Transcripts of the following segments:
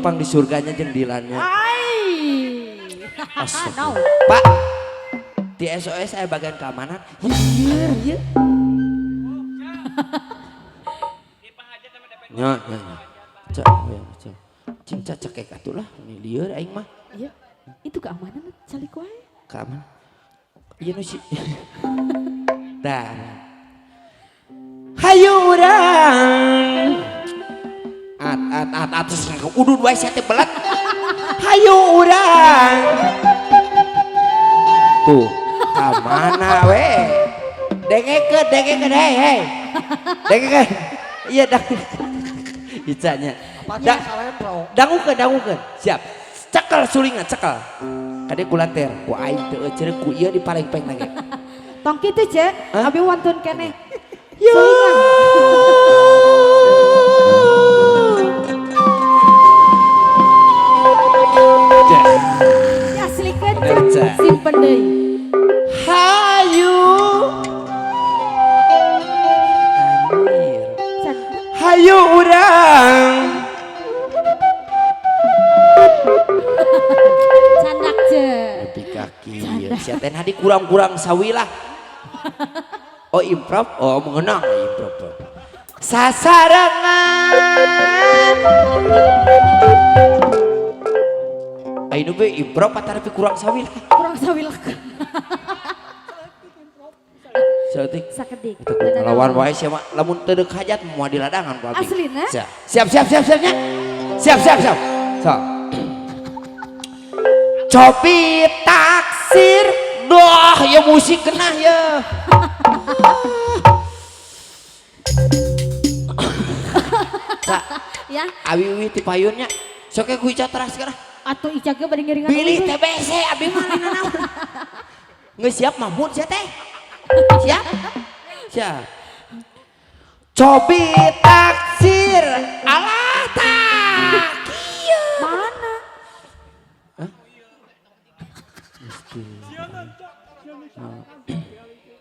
tepang di surganya jeung Dilannya. Ai. Astagfirullah. No. Pak, di SOS saya bagian keamanan. Iya, iya. Nya, nya, nya. Cak, ya, cak. Cing cak cekek atuh lah, ini lieur aing mah. Iya. Itu keamanan calik wae. Keamanan. Iya nu si. Dah. Hayu urang. At at at at terus udud wae sia teh belat. Hayu urang. Tuh, ka mana we? Dengekeun, dengekeun, hei, hei. Dengekeun. Iya, dang. Icanya. Apanya salempro. Dangukeun, dangukeun. Siap. Cekel sulingan, cekel. Kade kulanter, ku aing teu euceun ku ieu dipalengpeng lagi. Tong kitu, Cek. Abi wantun keneh. Yo. Diaslikeun, Bener, Cek. Cek. Simpen deui. Hayu. Anjir. Can. Hayu urang. Candak, Cek. Lebih kaki. Sia teh hadi kurang-kurang sawilah. Oh improv, oh mengenang improv. Sasarengan. Ayo be improv tapi kurang sawilah. Kurang sawilah. Saeutik. Sakedik. Itu ngelawan wae sia mah lamun teu deuk hajat moal di ladangan ku abi. Aslina? Siap siap siap siap nya. Siap siap siap. Sok. Cobi taksir. Doh, ya musik kena ya. Cak, Ya, abi uwi ti payunnya. Sok ku Ica teras kana. atuh Ica ge bade ngiringan. Bilih TBC abi mah lain naon. Geus siap Mahmud sia teh. Siap? Siap. Cobi taksir. Alah tak. Kieu. Mana?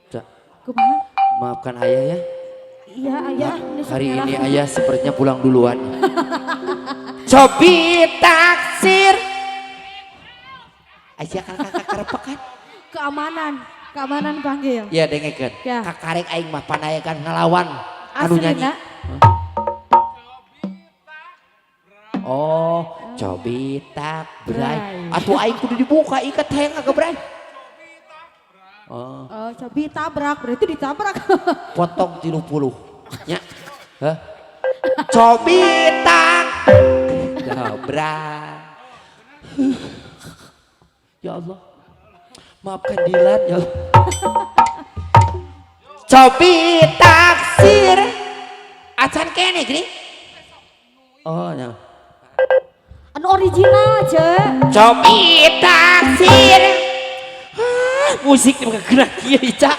Cak, Kumaha? maafkan ayah ya. Iya, ayah. Hari ini ayah sepertinya pulang duluan. Cobi taksir. Aisyah kakak karepekan. Keamanan, keamanan panggil. Iya dengekeun. Ya. Kakarek aing mah panayekan ngelawan anu nyanyi. Aslina. Oh, cobi tak bray. Bray. Atuh aing kudu dibuka ikat hayang ngagebray. Oh, Oh, cobi tabrak, berarti ditabrak. potong 30. Nya. Hah? Cobi tak dobrak. Ya Allah. Maafkan Dilan ya Allah. Cobi taksir. Acan kene gini. Oh, ya. Anu original, Cek. Cobi taksir. Musik gerak kieu Ica.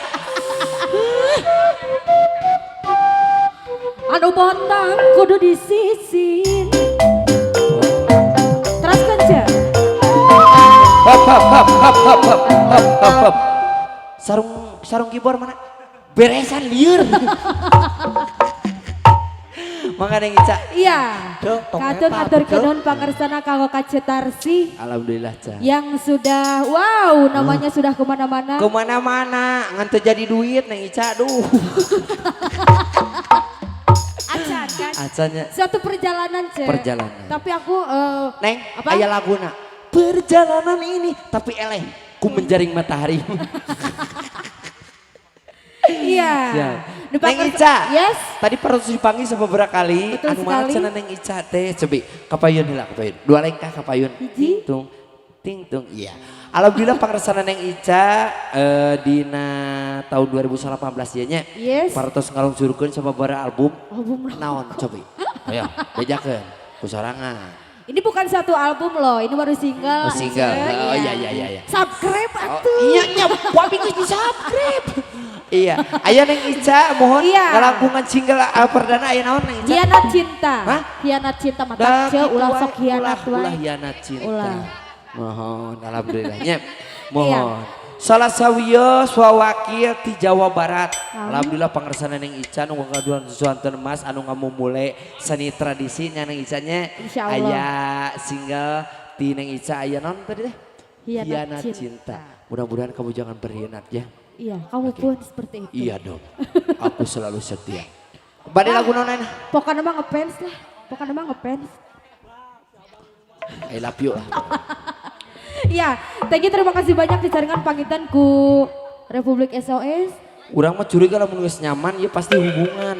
Anu bontang kudu disisin. Teruskan, Cek. Hop hop hop hop hop hop hop hop hop. Sarung sarung keyboard mana? Beresan lieur. Mangga Neng Ica. Iya. Duh, tong Katun eta, atur betul. kenuhun pangersana kanggo Kacetarsi Alhamdulillah Ca. yang sudah wow namanya sudah kemana-mana. Kemana-mana ngan teu jadi duit Neng Ica aduh. Acan kan. Acannya Suatu perjalanan, Cek. Perjalanan. Tapi aku Neng, Apa? aya laguna. Perjalanan ini tapi eleh ku menjaring matahari. Iya. Siap. Di Neng Ica. Yes. Tadi perlu dipanggil beberapa kali. Betul anu mana sekali. cenah Neng Ica teh cebi. Kapayun heula kapayun. Dua lengkah kapayun. Hiji. Ting tung ting tung. Iya. Alhamdulillah pangersana Neng Ica dina tahun 2018 ieu nya. Yes. Parantos ngalungsurkeun sababaraha album. Album Naon cobi. Ayo bejakeun ku sorangan. Ini bukan satu album loh, ini baru single. Oh, single. Cek. Oh, iya iya iya iya. Subscribe Oh, atuh. iya nya, wabi geus di-subscribe. Iya, aya Neng Ica mohon Iya. ngalangkungan single perdana aya naon Neng Ica? Hianat cinta. Hah? Hianat cinta mata Dah, ce kitu ulah wae, sok hianat ulah, wae. ulah hianat cinta. Ulah. Mohon alhamdulillah nya. Mohon. Iya. Salah sawios wakil ti Jawa Barat. Amin. Alhamdulillah pangersana Neng Ica nu ngagaduhan suanten emas anu ngamumule seni tradisi nya Neng Ica nya. Insya Allah. Aya single ti Neng Ica, aya naon tadi teh? Hianat Hianat Cinta. Cinta. Mudah-mudahan kamu jangan berkhianat ya. Iya, kamu pun seperti itu. Iya dong. Aku selalu setia. Bade lagu naon ayeuna? Pokoknya mah ngefans lah. Pokoknya mah ngefans. I love you lah. Iya, thank you, terima kasih banyak dicaringan panginten ku Republik SOS. Urang mah curiga lamun geus nyaman ya pasti hubungan.